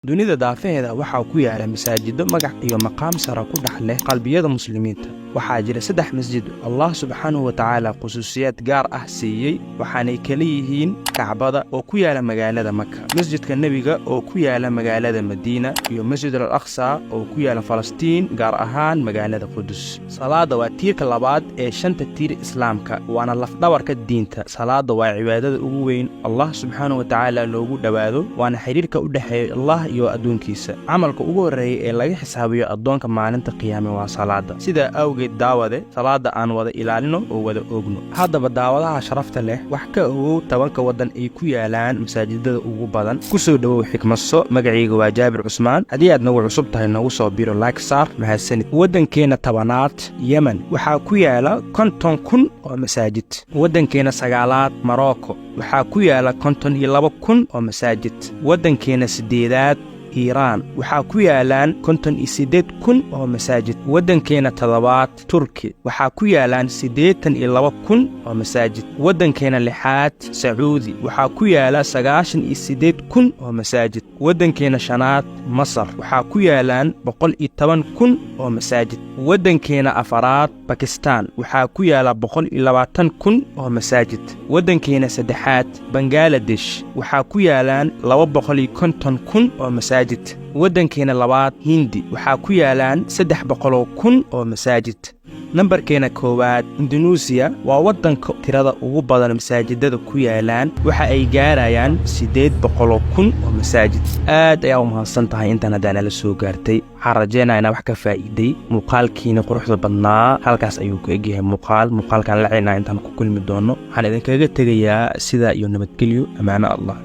Dunida daafaheeda waxaa ku yaala masaajido magac iyo maqaam sare ku dhex leh qalbiyada Muslimiinta. Waxaa jira saddex masjid Allah subxaanahu wa tacaala khusuusiyaad gaar ah siiyey, waxaanay kala yihiin Kacbada oo ku yaala magaalada Maka, Masjidka Nebiga oo ku yaala magaalada Madiina iyo Masjid al Aqsa oo ku yaala Falastiin, gaar ahaan magaalada Qudus. Salaada waa tiirka labaad ee shanta tiir Islaamka, waana lafdhabarka diinta. Salaada waa cibaadada ugu weyn Allah subxaanahu wa tacaala loogu dhowaado, waana xidhiirka u dhexeeya Allah iyo addoonkiisa. Camalka ugu horreeya ee laga xisaabiyo addoonka maalinta qiyaame waa salaada. Sidaa awgeed, daawade, salaada aan wada ilaalino oo wada oogno. Haddaba, daawadaha sharafta leh, wax ka ogow 10-ka waddan ay ku yaalaan masaajidada ugu badan. Ku soo dhowow Xikmaso. Magacayga waa Jaabir Cusmaan. Haddii aad nagu cusub tahay, nagu soo biro, like saar. Mahadsanid. Waddankeenna 10aad, Yemen, waxaa ku yaala 50,000 oo masaajid. Waddankeena sagaalaad, Marocco, waxaa ku yaala 52,000 oo masaajid. Waddankeena siddeedaad, Iiraan, waxaa ku yaalaan 58,000 oo masaajid. Waddankeena toddobaad, Turki, waxaa ku yaalaan 82,000 oo masaajid. Waddankeena lixaad, Sacuudi, waxaa ku yaala 98,000 oo masaajid. Waddankeena shanaad, Masar, waxaa ku yaalaan 110,000 oo masaajid. Waddankeena afaraad, Bakistaan, waxaa ku yaala 120,000 oo masaajid. Waddankeena saddexaad, Bangaladesh, waxaa ku yaalaan 250,000 oo masaajid. Waddankeena labaad, Hindi, waxaa ku yaalaan 300,000 oo masaajid. Nambarkeena koowaad, Indunuusiya, waa waddanka tirada ugu badan masaajidada ku yaalaan. Waxa ay gaarayaan 800,000 oo masaajid. Aad ayaa u mahadsan tahay intaan haddaa nala soo gaartay. Waxaan rajeynaya inaa wax ka faa'iiday muuqaalkiina quruxda badnaa. Halkaas ayuu ku egyahay muuqaalkan. Lacaynaa intaan ku kulmi doono, waxaan idinkaga tegayaa sidaa iyo nabadgelyo, ammaano Allah.